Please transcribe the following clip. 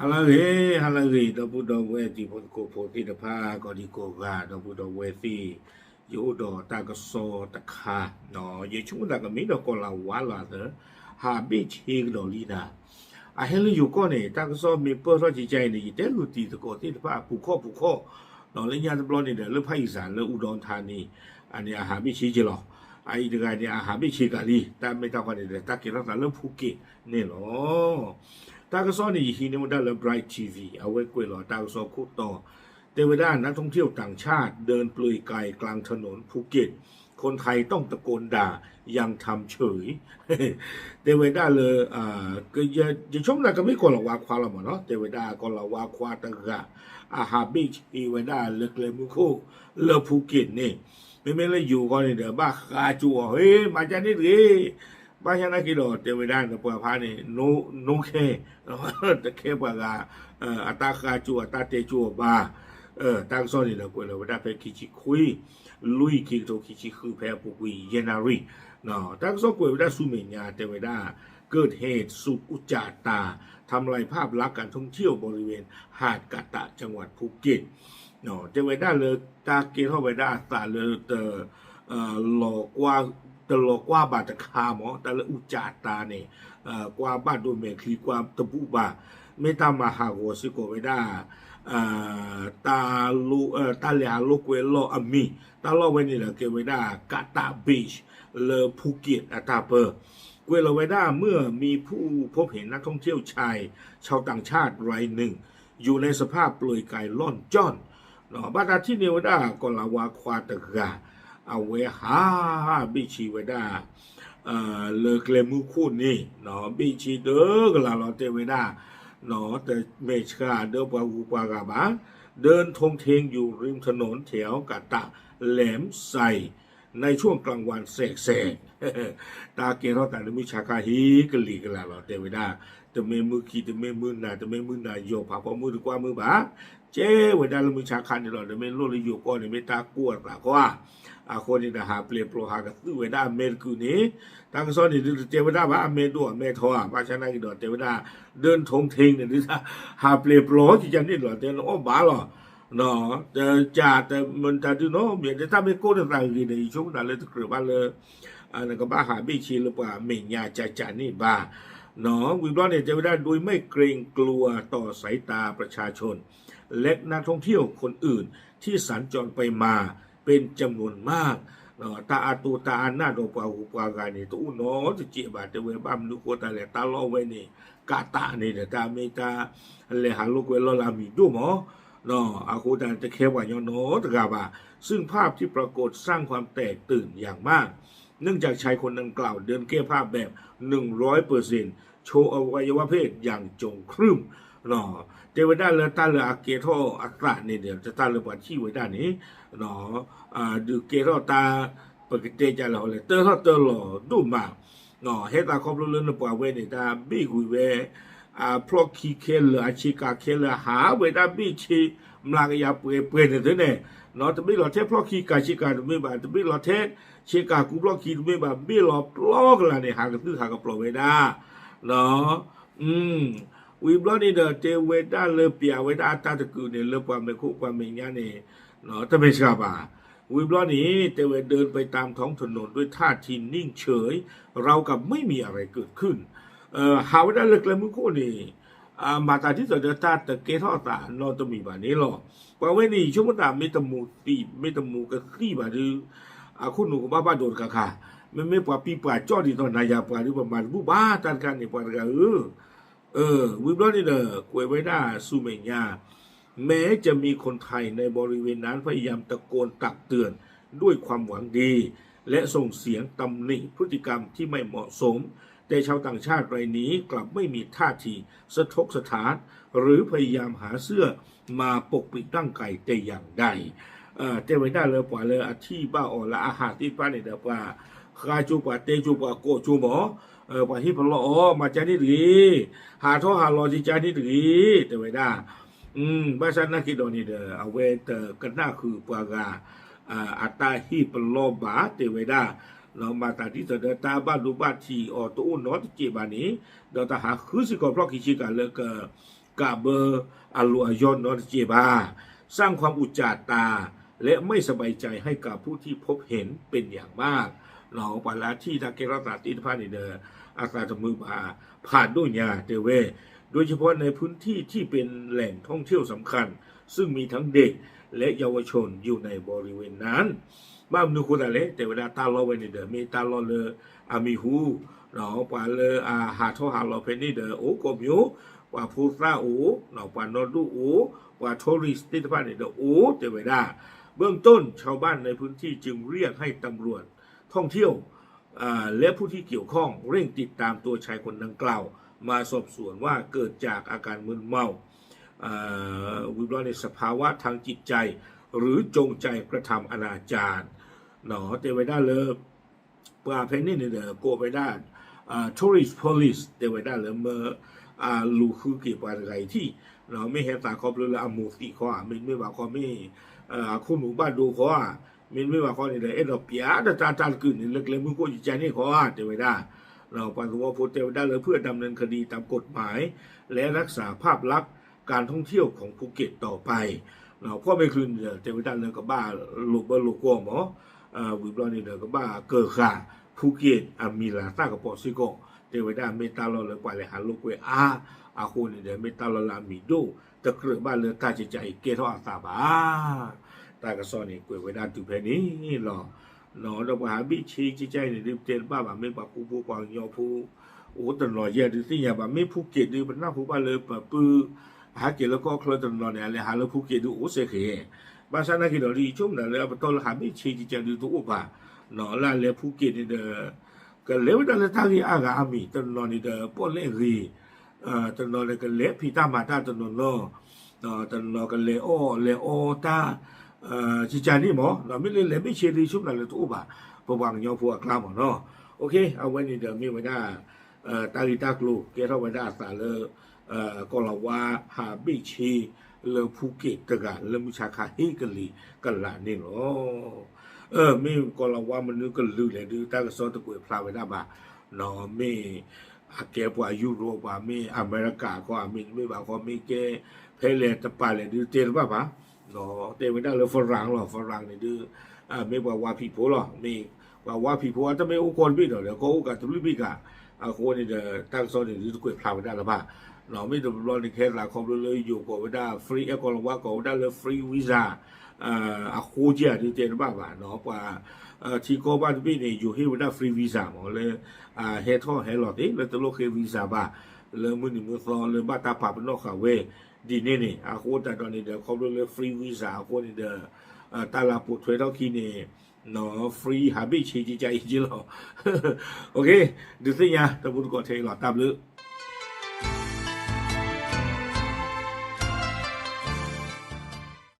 ဟါလၢအဂ့ၤ, ဟါလၢအဂ့ၤ ဒီပုၢ်ဒီဝဲၢ်တံၤဖိသကိးဖိသ့ၣ်တဖၣ် ကိးဒံကိးဂၤ ဒီပုၢ်ဒီဝဲၢ်သ့ၣ်, ယအိၣ်ဒီးတၢ်ကစီၣ်တခါ, ယဆိကမိၣ်သးကမ့ၢ်ဒီးကီၤလၤဝါလီၤသၢ, ဟးဘ့ၣ်ဆ့ကဒီးလံနၤ, အဟဲလၢယိၤကီၢ်န့ၣ် တၢ်ကစီၣ်မ့ၢ်ပၢၢ်ထီၣ်ကကါအံၤန့ၣ် ယတဲဂုာ်တံၤသကိးသ့ၣ်တဖၣ် ပူၤခီၣ်ပူၤခီၣ်, ဒီးလၢညါတဘျီန့ၣ်ဒီး လၢဖၣ်အံၣ်စၣ်လၢအူဒီထါန့ၣ်, အန့ၣ်အဟးဘ့ၣ်ဆ့က့ၤလီၤ, အအံၤတဂၤန့ၣ် အဟးဘ့ၣ်ဆ့ကၤလံ, တၢ်မ့ၢ်တၢ်ဃီန့ၣ်ဒီး တၢ်ကဲထီၣ်သးလၢဖူက့းန့ၣ်လီၤ. တၢ်ကစီၣ်န့ၣ် ယဟံးန့ၢ်ဝဲဒၣ်လၢ Bright TV အဝဲကွဲးလီၤတၢ်ကစီၣ်ခိၣ်တီ, တဲဝဲဒၣ် นักท่องเที่ยวต่างชาติเดินเปลือยกายกลางถนนภูเก็ต คนไทยต้องตะโกนด่ายังทำเฉย တဲဝဲဒၣ်လၢ ယဆိကမိၣ်သးကမ့ၢ်ကီၤလၤဝါခွါလီၤမးနီၤ, တဲဝဲဒၣ်ကီၤလၤဝါခွါတဂၤ အဟးဘ့ၣ်ဆ့ဝဲဒၣ်လၢကျဲမုၢ်ခိၣ်လၢဖူက့းန့ၣ်, မ့မ့ၢ်လၢယိၤဃီန့ၣ်ဒီး ဘၣ်ဃးကၠိအီၤ ဟ့ မၤကန့ၣ်တဂ့ၤ, ဘၣ်ဆၣ်နာ်က့ဒီး တဲဝဲဒၣ်နပှၤဖါန့ၣ် no care, တခဲပှၤဂၤ အတၢ်ဃးကၠိအတၢ်တဲကၠိအီၤဘၣ်, တၢ်ကစီၣ်န့ၣ်ဒီးကွဲးလီၤဝဲဒၣ်ဖဲခံဆံခွံ လွံၢ်ခံကထိခံဆံဃု ဖဲအပူၤကွံာ် ယဲၢ်နၣ်ရံၣ်, တၢ်ကစီၣ်ကွဲးဝဲဒၣ်ဆူမဲာ်ညါ တဲဝဲဒၣ် เกิดเหตุสูบอุจจาตา ทำลายภาพลักษณ์การท่องเที่ยวบริเวณหาดกะตะจังหวัดภูเก็ต တဲဝဲဒၣ်လၢတၢ်ကဲထီၣ်ဝဲဒၣ်အသးလၢ တလီၤကွၢ်ဘၣ်တခါမး တၢ်လၢအူကၠးတၢ်န့ၣ်, ကွၢ်ဘၣ်ဒိမဲာ်ချံကွၢ်တဘူၣ်ဘၣ်, မ့ၢ်တၢ်မၤဟးဂီၤစ့ၢ်ကီးဝဲဒၣ် တၢ်လဲၤဟးလိာ်ကွဲလီၢ်အမံၤ, တၢ်လီၢ်ဝဲန့ၣ်ဒီးကဲဝဲဒၣ် Kata Beach လၢ Phuket အတၢ်ပၢ, ကွဲးလီၤဝဲဒၣ် เมื่อมีผู้พบเห็นนักท่องเที่ยวชายชาวต่างชาติรายหนึ่งอยู่ในสภาพเปลือยกายล่อนจ้อน ဘၣ်တၢ်ထံၣ်န့ၢ်ဝဲဒၣ်ကီၤလၤဝါခွါတဂၤ, အဝဲဟးဘ့ၣ်ဆ့ဝဲဒၣ် လၢကျဲမုၢ်ခိၣ်န့ၣ်, ဘ့ၣ်ဆ့ဒၢကလၤလီၤတဲဝဲဒၣ်, တမဲာ်ဆှးဒၢပှၤဂုၤပှၤဂၤဘၣ်, เดินโทงเทงอยู่ริมถนนแถวกะตะแหลมไซในช่วงกลางวันแสกๆ တၢ်ကဲထီၣ်သးလၢမုၢ်ဆါခါဟ့ကလံၤကလၤလီၤတဲဝဲဒၣ်, တမ့ၢ်မုၢ်ခံ တမ့ၢ်မုၢ်နၤ တမ့ၢ်မုၢ်နၤယီၤ ဖးဖီမုၢ်တကွၢ်မုၢ်ဘၣ်, ကဲဝဲဒၣ်လၢမုၢ်ဆါခါန့ၣ်လီၤ, တမ့ၢ်လိၣ်လၢယိၤကီၢ်န့ၣ် မ့ၢ်တၢ်ကိၢ်အသးခီဧါ, အဃိန့ၣ်ဒီးဟးပျဲၤပျီဟးကသုၣ်ဝဲဒၣ်အမဲတကုာ်န့ၣ်, တၢ်ကစီၣ်န့ၣ်ဒုးတတဲဝဲဒၣ်ဘၣ် အမဲဒိၣ်အမဲထီဧါ, ဘၣ်ဆၣ်နာ်က့ဒီးတဲဝဲဒၣ် เดินโทงเทง န့ၣ်ဒုး ဟးပျဲၤပျီကကန့ၣ်လီၤ တဲနအီၣ်ဘၣ်လီၤ, တကးတမတၤဒုနီတမံၤ တၢ်မ့ၢ်ကိၢ်နသးဂ့ၤန့ၣ် ယဆိကမိၣ်သးလၢတကြၢးဘၣ်လၢ နကဘၣ်ဟးဘ့ၣ်ဆ့လၢပှၤမဲာ်ညါကကန့ၣ်ဘၣ်, ဝံၤဘျီန့ၣ် တဲဝဲဒၣ် โดยไม่เกรงกลัวต่อสายตาประชาชนและนักท่องเที่ยวคนอื่นที่สัญจรไปมา เป็นจำนวนมาก တၢ်အါတိၢ်တၢ်အါနၢ်ဒီးပှၤဂုၤပှၤဂၤန့ၣ် တအိၣ်နီတစဲးဘၣ် တဲဝဲဘၣ်မနုၤဃိသတးလဲၣ် တၢ်လီၢ်ဝဲန့ၣ် ကးတးန့ၣ်ဒီး တၢ်မ့ၢ်တၢ်လဲၤဟးလိာ်ကွဲလီၢ်လၢအမံၤဒိၣ်မး, အဃိသတးန့ၣ် တခဲပှၤညီနီတဂၤဘၣ်, ซึ่งภาพที่ปรากฏสร้างความแตกตื่นอย่างมาก เนื่องจากชายคนดังกล่าวเดินแก้ผ้าแบบหนึ่งร้อยเปอร์เซ็นต์ โชว์อวัยวะเพศอย่างโจ่งครึ่ม တဲဝဲဒၣ်လၢတၢ်လၢအကဲထီၣ်အသးန့ၣ်ဒီး တၢ်လၢပှၤထံၣ်ဝဲဒၣ်န့ၣ် ဒုးကဲထီၣ်တၢ် ပကတဲကလဲၣ်ဟီလဲၣ် တၢထီၣ်တၢလီၤဒိၣ်မး, ဟဲသးခီဖျိလၢနပှၤဝဲန့ၣ် တၢ်ဘ့ၣ်ကွံာ်ဝဲ အဖျီၣ်ခံခဲလၢာ် အဆ့ကၤခဲလၢာ် ဟးဝဲဒၣ်ဘ့ၣ်ဆ့ မျးကယၤပှဲၤပှဲၤန့ၣ်သ့န့ၣ်, တဘ့ၣ်လီၤထဲဖျီၣ်ခံကၤဆ့ကၤတမ့ၢ်ဘၣ်, တဘ့ၣ်လီၤထဲဆ့ကၤကူဖျီၣ်ခံတမ့ၢ်ဘၣ်, ဘ့ၣ်လီၤပျီကလၤန့ၣ် ဟးကသုၣ်ဟးကပျီၤဝဲဒၣ် ဝံၤဘျီန့ၣ်ဒီး တဲဝဲဒၣ်လၢပျးဝဲဒၣ်အတၢ်တကုာ်န့ၣ် လၢပှၤမဲာ်ခိၣ်ပှၤမဲာ်ညါန့ၣ် တမ့ၢ်စှၤဘၣ်. ဝံၤဘျီန့ၣ် တဲဝဲ เดินไปตามท้องถนนด้วยท่าทีนิ่งเฉย ราวกับไม่มีอะไรเกิดขึ้น ဟးဝဲဒၣ်လၢကျဲမုၢ်ခိၣ်န့ၣ် မၤသးဒ်သိးဒီးတၢ်တကဲထီၣ်အသးနီတမံၤဘၣ်န့ၣ်လီၤ. ပှၤဝဲန့ၣ် ယဆိကမိၣ်သးမ့ၢ်တမူၤသံး မ့ၢ်တမူၤကသံၣ်ဘၣ်ဒီး အခိၣ်နူာ်ကဘၣ်ဘၣ်ဒိးတကးခါ, မ့မ့ၢ်ပှၤပံပှၤကၠီၣ်ဒ်သိးနၤယၤပှၤဒီး ပမၤတဘူၣ်ဘၣ်တၢ်တခါန့ၣ် ပှၤတဂၤဧၢ ဝံၤဘျီန့ၣ်ဒီး ကွဲးဝဲဒၣ်ဆူမဲာ်ညါ แม้จะมีคนไทยในบริเวณนั้นพยายามตะโกนตักเตือนด้วยความหวังดี และส่งเสียงตำหนิพฤติกรรมที่ไม่เหมาะสม แต่ชาวต่างชาติรายนี้กลับไม่มีท่าทีสะทกสถาน หรือพยายามหาเสื้อมาปกปิดร่างกายแต่อย่างใด တဲဝဲဒၣ်လၢပှၤလၢအထံၣ်ဘၣ်အီၤလၢအဟးသ့ၣ်တဖၣ်န့ၣ်ဒီး ပှၤဃါကၠိ ပှၤတဲကၠိပှၤကိးကၠိမး, ပှၤဟ့ၣ်ပလီၢ်အီၤ မၤကန့ၣ်တဂ့ၤ, ဟးထီၣ်ဟးလီၤကကန့ၣ်တဂ့ၤ တဲဝဲဒၣ် ဘၣ်ဆၣ်နာ်က့ဒီးန့ၣ်ဒီး အဝဲတကနၣ်ဃုာ်ပှၤဂၤ အတၢ်ဟ့ၣ်ပလီၢ်ဘၣ် တဲဝဲဒၣ်, မၤသးဒ်သိးဒီးတၢ်ဘၣ်ဒိဘၣ်ထံးအီၤတအိၣ်နီတစဲးဘၣ်န့ၣ်, ဒီးတၢ်ဟးဃုစ့ၢ်ကီးဖျီၣ်ခံဆ့ကၤလၢက ကးဘၢအလီၢ်အယီၢ်နီတစဲးဘၣ်, สร้างความอุจจาตา และไม่สบายใจให้กับผู้ที่พบเห็นเป็นอย่างมาก ပှၤလၢအထံၣ်တၢ်ကဲထီၣ်သးသ့ၣ်တဖၣ်န့ၣ်ဒီး အသးတမုာ်ဘၣ်ဖးဒိၣ်ညါတဲဝဲ, โดยเฉพาะในพื้นที่ที่เป็นแหล่งท่องเที่ยวสำคัญ ซึ่งมีทั้งเด็กและเยาวชนอยู่ในบริเวณนั้น ဘၣ်မနုၤအဃိသတးလဲၣ် တဲဝဲဒၣ်တၢ်လီၢ်ဝဲန့ၣ်ဒီး မ့ၢ်တၢ်လီၢ်လၢအမံၤဟူ ပှၤလၢအဟးထီၣ်ဟးလီၤဖဲန့ၣ်ဒီး အိၣ်ကိးမံၤ, ပှၤဖိသၣ်အိၣ်, ပှၤနီၢ်ဒိၣ်အိၣ်, ပှၤ tourist သ့ၣ်တဖၣ်န့ၣ်ဒီးအိၣ် တဲဝဲဒၣ်. เบื้องต้นชาวบ้านในพื้นที่จึงเรียกให้ตำรวจท่องเที่ยว และผู้ที่เกี่ยวข้องเร่งติดตามตัวชายคนดังกล่าวมาสอบสวนว่าเกิดจากอาการมึนเมา ဝံၤဘျီန့ၣ် สภาวะทางจิตใจ หรือจงใจกระทำอนาจาร တဲဝဲဒၣ်လၢ ပှၤဖဲန့ၣ်န့ၣ်ဒီး ကိးဝဲဒၣ် tourist police တဲဝဲဒၣ်လၢမၢ အလူၤဃုက့ၤပှၤတဂၤအံၤထံၣ်, မ့ၢ်ဟဲသးခီဖျိလၢအမိၢ်သံၣ်ခီဧါ, မ့တမ့ၢ်ဘၣ်ခီမ့ၢ် အခိၣ်နူာ်ဘၣ်ဒိခီဧါ, မ့တမ့ၢ်ဘၣ်ခီန့ၣ်ဒီး အဲၣ်ဒိးပျးဒီးတၢ်တၢ်တကုာ်န့ၣ် လၢကျဲမုၢ်ခိၣ်ကကန့ၣ်ခီဧါ တဲဝဲဒၣ်. ပှၤသဝီဖိတဲဝဲဒၣ်လၢ เพื่อดำเนินคดีตามกฎหมาย และรักษาภาพลักษณ์การท่องเที่ยวของภูเก็ตต่อไป ဖီၣ်မဲာ်ချုးန့ၣ်ဒီး တဲဝဲဒၣ်လၢကဘၣ်လိာ်ဘၢလိာ်ကွီၢ်မး, ဝံၤဘျီန့ၣ်ဒီး ကဘၣ်ကၢၢ်ဃာ် ဖူက့းအမံၤလၤသၣ်ကပီၤစ့ၢ်ကီး, တဲဝဲဒၣ်မ့ၢ်တၢ်လီၢ်လၢပှၤလဲၤဟးလိာ်ကွဲအါအဃိန့ၣ်ဒီး မ့ၢ်တၢ်လီၢ်လၢအမံၤဒိၣ် တကြၢးဘၣ်လၢတၢ်ကကးအံၤကဲထီၣ်အသးဘၣ်. တၢ်ကစီၣ်န့ၣ် ကွဲးဝဲဒၣ်တုၤဖဲန့ၣ်လီၤ. ဒီးပှၤဟးဘ့ၣ်ဆ့ကကါအံၤန့ၣ်ဒုး ပတဲတဘၣ်ဘၣ် မ့ၢ်ပှၤကူဖိပှၤကညီဖိ အိၣ်တနီၤယဲၢ်ဒုးသ့ၣ်ညါဘၣ် မ့ၢ်ဖူက့းဒုး ပနၢ်ဟူဘၣ်လၢပပုၢ် ဟးက့ၤလၢကီၢ်ချၢတနီၤန့ၣ် အလဲၤဟးလၢဖူက့းဒုးအိၣ်စ့ၢ်ကီး, ဘၣ်ဆၣ်နာ်က့ၤဒီး ယဆိကမိၣ်ဒၣ်လၢအပတီၢ်လၢဟးဘ့ၣ်ဆ့ကကါဒုးတအိၣ်ဘၣ်, လၢအလဲၤဖူက့းန့ၣ်ဒီး ကလဲၤဝဲဒၣ်လၢတၢ်ဂ့ၢ်အါဂၤအါမံၤ တနီၤန့ၣ်ဒီး ပီၣ်လဲၣ်ဂ့ၤ တနီၤန့ၣ်ကလဲၤဖံးတၢ်မၤတၢ်တနီၤနီၤ, တနီၤကလဲၤအီၣ်လဲၤအီတၢ် ကကါန့ၣ်မး, မ့ၢ်လၢလဲၤဘ့ၣ်ဆ့ဒုး ယဆိကမိၣ်ဒၣ်လၢတအိၣ်ဘၣ် ပပှၤကညီဖိအကျါမးနီၤ. အဝဲန့ၣ်ဒီးမ့ၢ်ဝဲဒၣ် တၢ်ဂ့ၢ်တၢ်ကျိၤကဲထီၣ်ဝဲဒၣ်အသးလၢ ကီၤလၤဝါဟးဘ့ၣ်ဆ့ လၢဖူက့းတဂၤလၢမုၢ်ဆါခါဟ့ၣ်ကလံၤကလးန့ၣ်လီၤ. မ့ၢ်ကီၤလၤဝါမနုၤကလုာ်လဲၣ်ဒုး တၢ်ကစီၣ်တကွဲးဖျါဝဲဒၣ်ဘၣ်, မ့ၢ်အကဲပှၤယူရိၣ်ပှၤ မ့ၢ်အမဲရကၤခီ မ့တမ့ၢ်ဘၣ်ခီ မ့ၢ်ကဲဖဲလဲၣ်တပၤလဲၣ်ဒုး တဲတဘၣ်ဘၣ်, တဲဝဲဒၣ်လၢ France လီၤ. France န့ၣ်ဒုး မ့ၢ်ပှၤဝါဖံးဖိလီၤ. မ့ၢ်ပှၤဝါဖံးဖိအတမ့ၢ်အိၣ်ကီၢ်တဘ့ၣ်ဒီး ကီၢ်အိၣ်ကးတဘျုးဘ့ၣ်ကး, အဃိန့ၣ်ဒီး တၢ်ကစီၣ်န့ၣ်ဒုးတကွဲးဖျါဝဲဒၣ်လၢၤဘၣ်. မ့ၢ်တဘျီန့ၣ် ကဟဲသးခီဖျိလၢယိၤကိးဝဲဒၣ် free, အဲ ကီၤလၤဝါကိးဝဲဒၣ်လၢ free visa အဃိကဲဒုးတဲတဘၣ်ဘၣ်, ပှၤထံကီၢ်ဘၣ်တဘ့ၣ်န့ၣ် ယိၤဟ့ၣ်ဝဲဒၣ် free visa မး လၢ ဟဲထီၣ်ဟဲလီၤသ့ လၢတလိၣ်ဃ့ visa ဘၣ်, လၢမုၢ်နံၤမုၢ်သီလၢဘၣ်တၢ်ပာ်ပနီၣ်ဃာ်ဝဲ ဒ်န့ၣ်န့ၣ် အဃိသတးဒီးန့ၣ်ဒီး ခီဖျိလၢ free visa အဃိန့ၣ်ဒီး တၢ်လၢပိာ်ထွဲထီၣ်ခံန့ၣ် free ဟးဘ့ၣ်ဆ့ကကါအံၤက့လီၤ. ဒုးသ့ၣ်ညါတပူၤတကိးထဲအံၤလီၤ. တၢ်ဘျုး